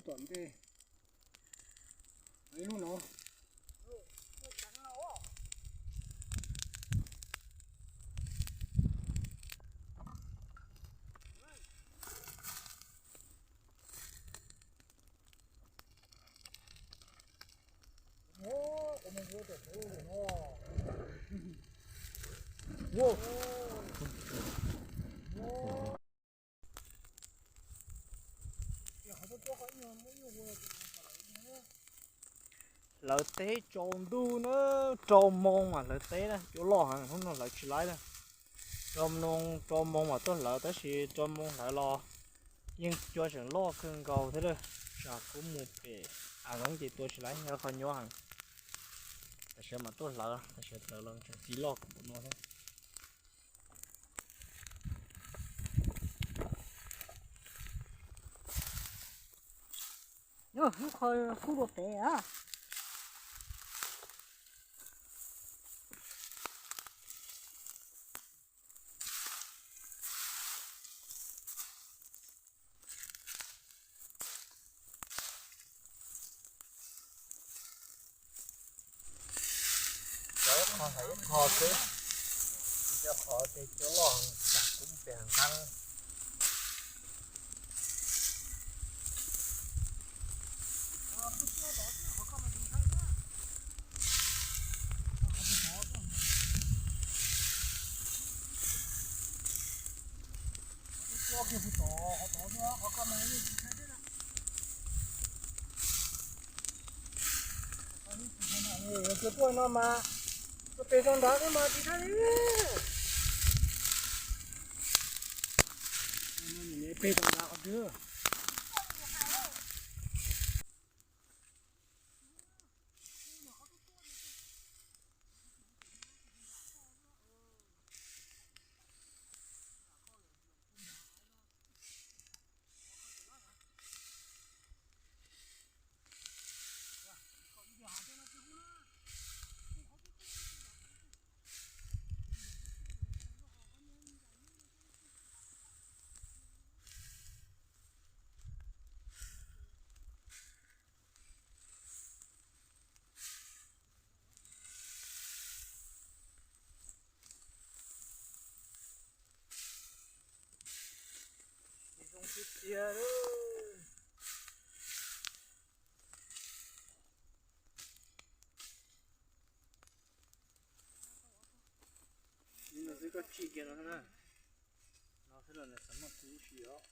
Tom ntej, ib lub no. Hlawv teb tsaus ntuj na, rau moo mas hlawv teb na, cua loj heev, hnub no hlawv tsis laib na. Rau moo, rau moo mas tuaj hlawv, tab sis rau moo hlawv los yeej cua tseem loj kawg nkaus thiab lawm. Tsam kuv mus pem hav zoov ces tua tsis laib, nyob qhov nyuab heev. Tam sim mas tuaj hlawv, tam sim hlawv los tseem txiv loj kuv no thiab. Lub qhov kub dua pem a. Cov ib qho hais ib qho xwb, tsis cov qhov ces cua loj heev, tsam kuv mus pem hav nqeeb. Cua tuaj no mas, tuaj pem rau nrad xwb mas tsis saib li. Pem rau nrad qhov twg. Zoo tiag tiag. Li no xwb koj tsim kiag no na. No xwb los nws xav muaj kuv si os.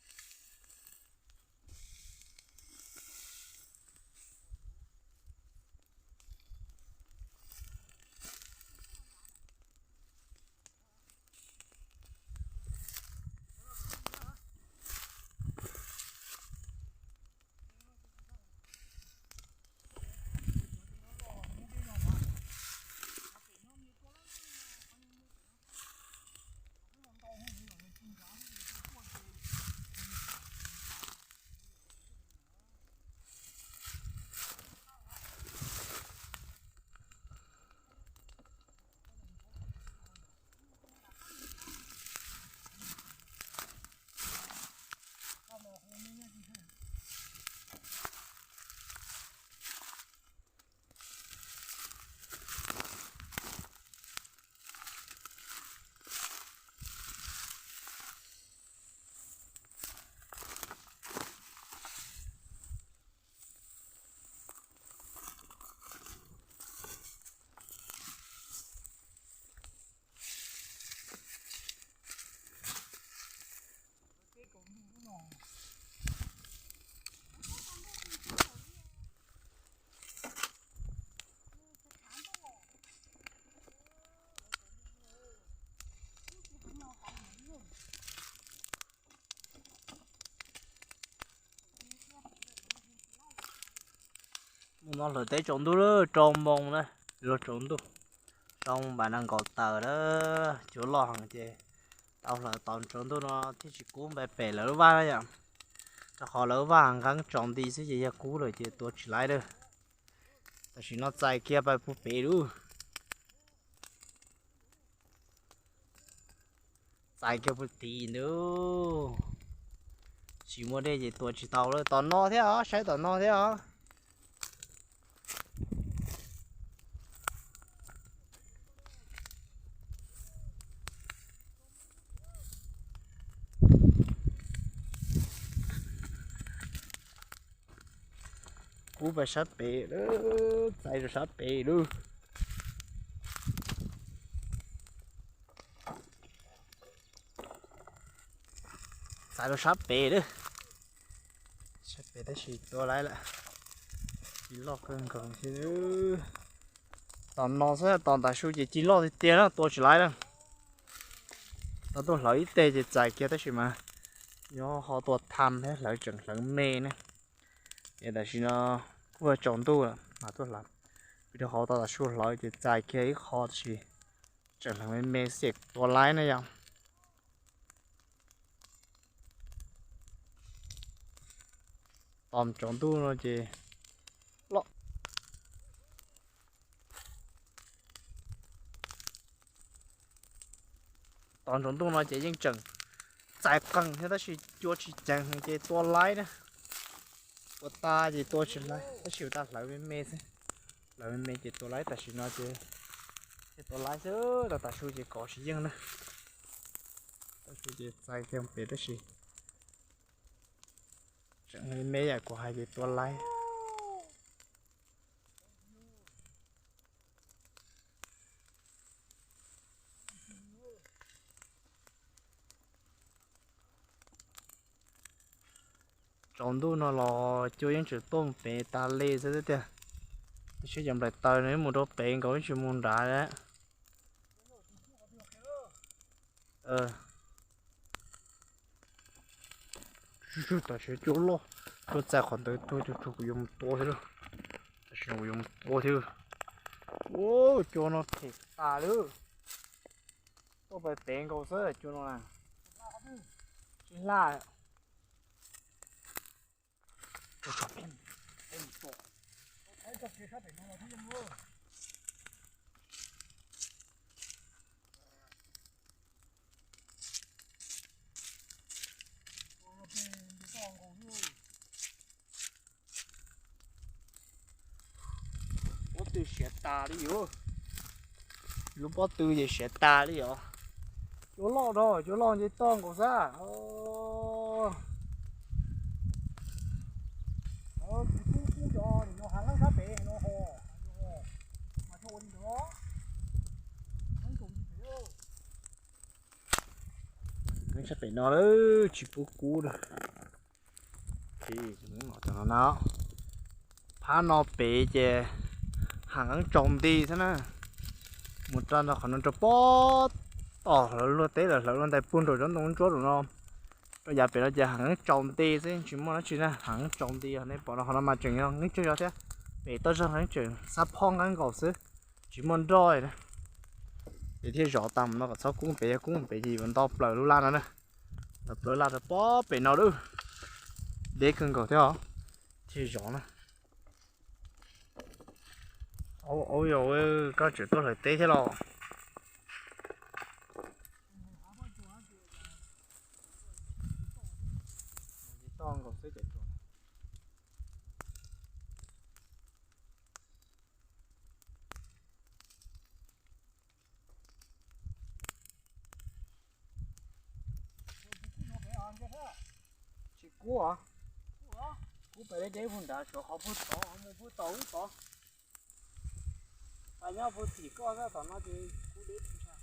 Mus no hlawv teb tsaus ntuj lawm, rau moo na, luag tsaus ntuj. Rau npam nees nkaum tawm lawm, cua loj heev ces tau hlawv tos tsaus ntuj no thiaj tsis kub npaj pem lawv lub vaj na yom. Rau qhov lawv vaj nqeeb tsaus nti xwb ces yog kub lawm ces tua tsis laib lawm. Tam sim no txais kiag pais puag pem lawm. Txais kiag puag tim ntawd. Tsis muaj dej ces tua tsis tau lawm. Tom no thiab os, saib tom no thiab os. Kub pais sab pem, txais rau sab pem lawm. Txais rau sab pem lawm. Sab pem tab sis tua laib lawm. Ci loj kawg nkaus thiab. Tom no xwb, tom tav su ces ci loj tiag tiag na, tua tsis laib na. Tau tuaj hlawv ib teg ces txais kiag tab sis mas yuav ho tua tham thiab, hlawv tseem hlawv me ne. Es tam sim no kuj tsaus ntuj lawm mas tuaj hlawv, vim rau qhov tau tav su hlawv ces txais kiag ib qho tab sis tseem hlawv me me xwb ces tua laib na yom. Tom tsaus ntuj no ces loj. Tom tsaus ntuj no ces yeej tseem txais qees thiab tab sis cua tsis ceev ces tua laib na. Tua tas ces tua tsis laib tab sis ua tas hlawv me me xwb. Hlawv me me ces tua laib tam sim no ces thiaj tua laib xwb, tau tav su ces kov tsis yeej na. Tav su ces txais kiag pem tab sis tseem me me yam kuv hais ces tua laib. Tsaus ntuj no los cua yeej tseem tuaj mus pem tas li xwb tiag. Tab sis cov nplaim taws no mus rau pem nkaus ib tsis mus nrad. Tam sim cua loj, cua txais qhov ntawd tuag cuag cuag kuv yuav mus tua thiab lauj. Tam sim no kuv yuav mus tua thiab. Ua cua no phem tas lawm. Tuaj pem pem nkaus xwb cua no na. Tsis hla. Pob tw siav tas li yus. Lub pob tw ces siav tas li os. Cua loj no, cua loj nce toj nkaus xwb. Sab pem no tsis pub kub na. Phab no pem ces hav nqeeb tsaus nti xwb na. Mus rau ntawm qhov no rau pob tom hlawv luag teb lawm, hlawv luag ntais puag nraum tsob ntoo ntsuab rau no. Rau yav pem no ces hav nqeeb tsaus nti xwb, tsis muaj dab tsi na, hav nqeeb tsaus nti. Nej pom no qhov no mas tseem yog nqeeb tsaus zog thiab, pem toj zog nqeeb tseem xab phob nqeeb nkaus xwb, tsis muaj nroj na. Ces thiaj zov tas mus no kom txhob kub pem, yog kub pem ces yuav nto plaws lub laj no na. Nto plaws laj rau pob pem no lawm. Deb kawg nkaus thiab os, thiaj zov na. Au yog koj tseem tuaj hlawv teb thiab los? Tsis kub os. Kub pem deb deb puag nrad, suav qhov puag tod, mus puag tod ub tod. Pas nyob puag tim koj tom no ces kub deb tsis ntshai.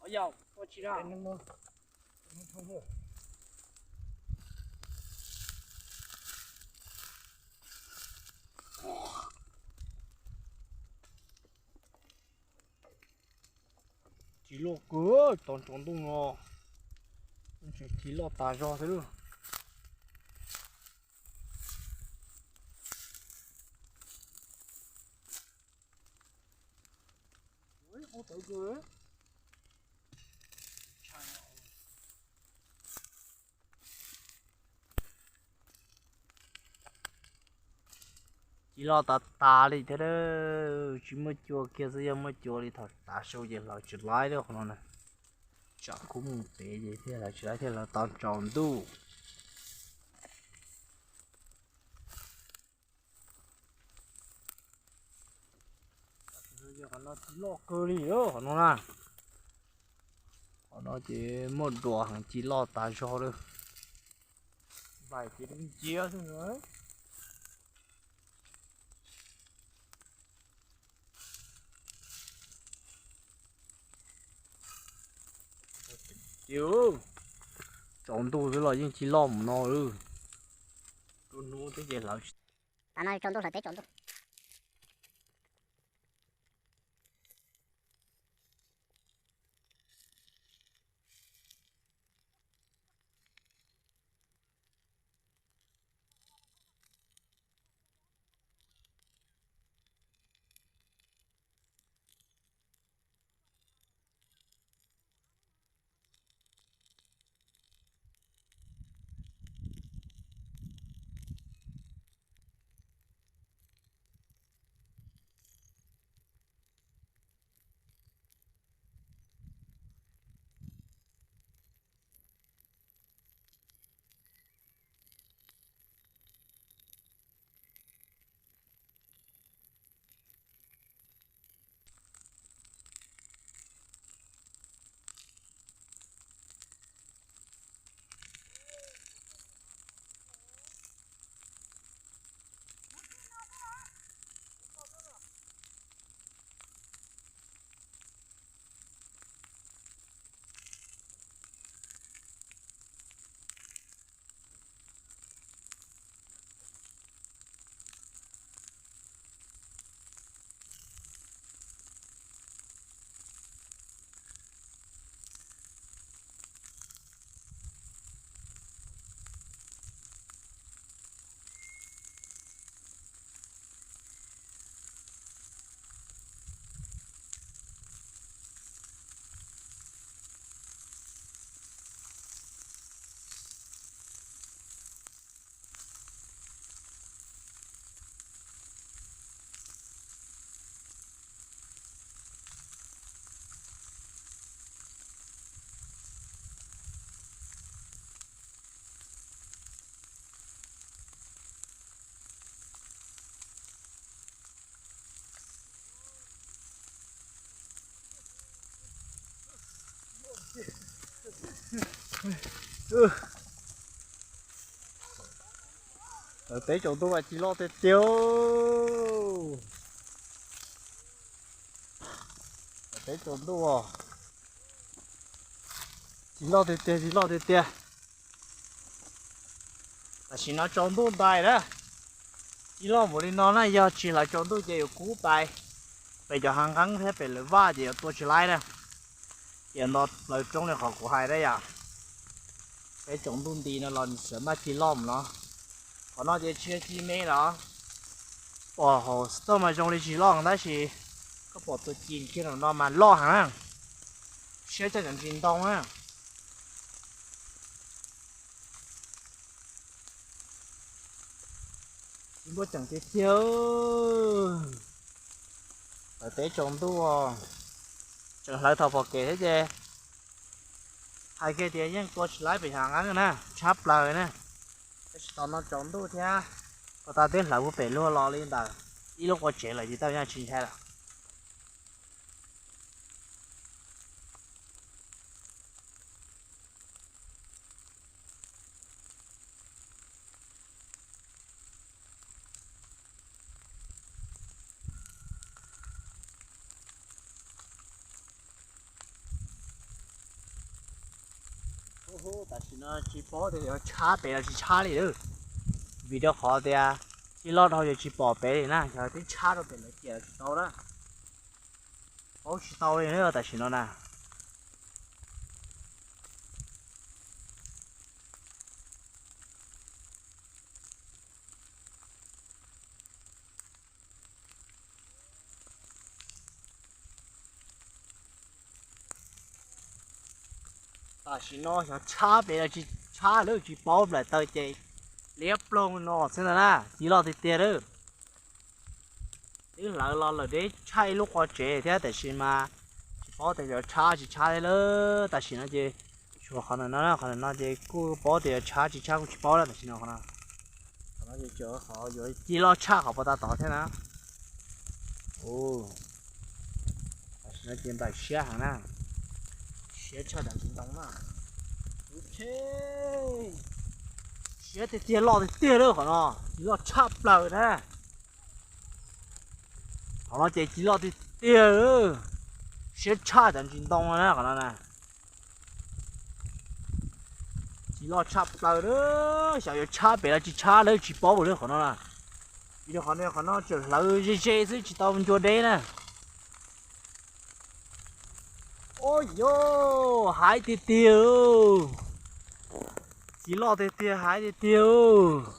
Ov yau, ua tsis na. Ci loj kawg, tau tsaus ntuj no tseem ci loj tas zog thiab lauj. Ci loj tas tas li thiab, tsis muaj cua kiag xwb, yog muaj cua li thaum tav su ces hlawv tsis laib li qhov no na. Tsam kub mus pem ces thiaj hlawv tsis laib, thiaj hlawv tau tsaus ntuj. Qhov no ci loj kawg li qhov no na. Qhov no ces muaj duas heev, ci loj tas zog lawm. Nplaim ces nciab xwb. Ces tsaus ntuj xwb los yeej ci loj mus no. Hnub twb ces hlawv tsis tas no, tsaus ntuj hlawv teb tsaus ntuj. Teb tsaus ntuj mas ci loj tiag tiag. Teb tsaus ntuj, ci loj tiag tiag, ci loj tiag tiag. Tam sim no tsaus ntuj ntais na, ci loj npaum li no na, yog tsis hlawv tsaus ntuj ces yuav kub ntais. Pem cov hav nqeeb thiab pem lawv vaj ces yuav tua tsis laib na. Ces nto plaws roob li qhov kuv hais na yom. Peb tsaus ntuj nti no los txawm maj ci loj mus no. Qhov no ces tsis yog ci me los, pom hauv xov tooj mas zoo li tsis loj tab sis koj pom tus ci kiag no mas loj heev na. Siab coj cov ntsis ntoo na. Ci npuaj ceem tiag tiag. Hlawv teb tsaus ntuj, tseem hlawv thaum pom kev thiab ces hais kiag tias yeej tua tsis laib pem hav nqeeb na, tshab plaws na. Tab sis tos no tsaus ntuj thiab, ua tas twb hlawv puag pem luag los li ntawd ib lub qua tsev lawm ces tej zaum tsis ntshai lawm. Tam sim no tsis paub tias yuav tshab pem los tsis tshab li lawm, vim rau qhov tias ci loj dhau ces tsis pom pem li na, yog twb tshab rau pem lawv ciam los tsis tau na. Paub tsis tau li na tam sim no na. Tam sim no xyov tshab pem los tsis tshab lawm, tsis paub, nplaim taw ces liab ploog no xwb ntag na, ci loj tiag tiag lawm. Twb hlawv los lawm deb tshaj ib lub qhov tsev thiab tab sis mas tsis paub tias yuav tshab tsis tshab thiab lawm. Tam sim no ces tsuas qhov ntawm no, qhov ntawm no ces kuj paub tias yuav tshab tsis tshab kuj tsis paub lawm tam sim no. Qhov no, qhov no ces qhov yuav ci loj tshaj qhov puag ta tod thiab na. Tam sim no ces nplaim siab heev na. Siab tshaj tam ntsis ntoo na. Siab tiag tiag, loj tiag tiag lawm qhov no, ci loj tshaj plaws na. Qhov no ces ci loj tiag tiag, siab tshaj tam ntsis ntoo na qhov no na. Ci loj tshaj plaws, xyov yuav tshab pem los tsis tshab lawm tsis paub lawm qhov no na. Vim qhov no, qhov no tseem hlawv ze ze xwb tsis tau ncua deb na. Ua yog hais tiag tiag, ci loj tiag tiag hais tiag tiag,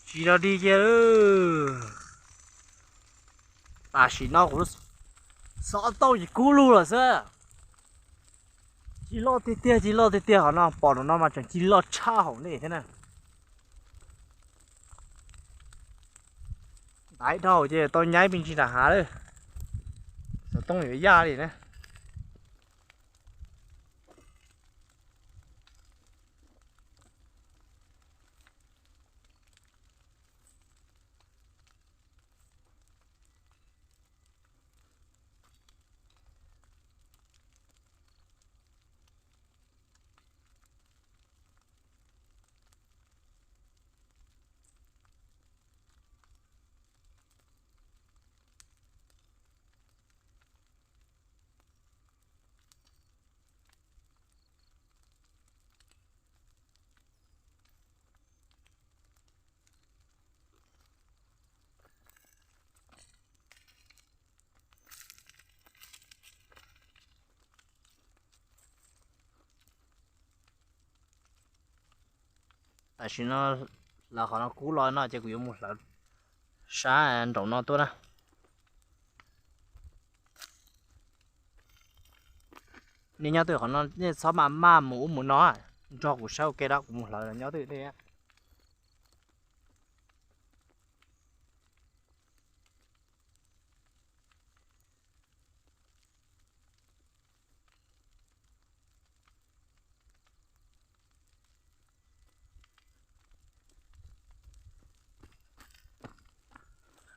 tsis rog dig kiag. Tam sim no kuv xov tooj ces kub lug lawm xwb. Ci loj tiag tiag, ci loj tiag tiag, qhov no pom no mas tseem ci loj tshaj hauv ntej thiab na. Ntaiv dhau ces tau nyaib me ntsis nram hav lawm, xov tooj yuav yaj li na. Tam sim no hlawv qhov no kub los no ces kuv yuav mus hlawv sab nraum no tuaj na. Nej nyob twj qhov no nej txhob maj maj mus ub mus no, nrog kuv saib ua ke da, kuv mus hlawv nyob twj.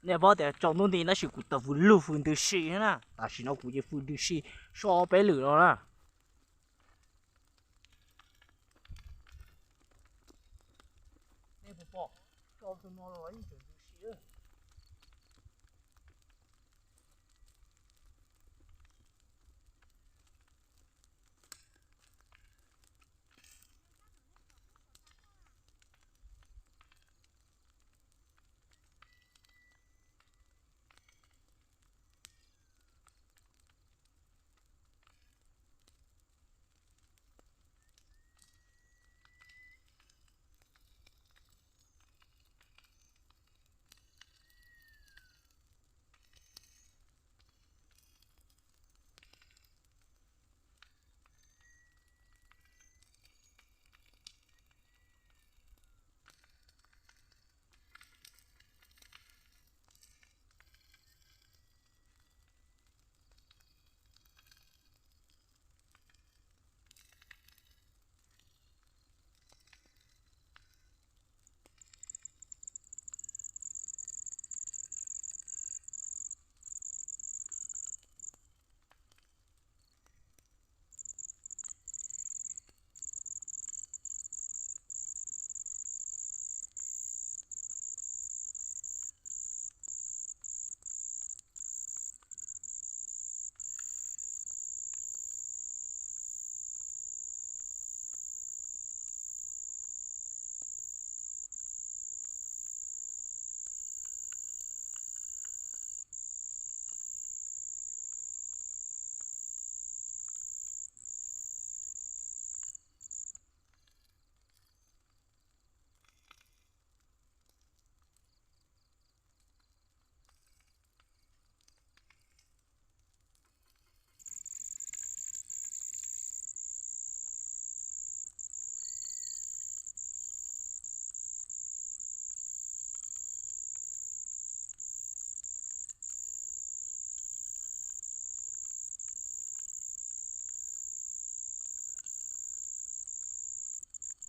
Nej paub tias tsaus ntuj nti tab sis kuv tau fws lug fws ntws si na, tam sim no kuv ces fws ntws si so peb lwm no na. Nej puas pom, tsaus ntuj no los yeej tseem ntws si.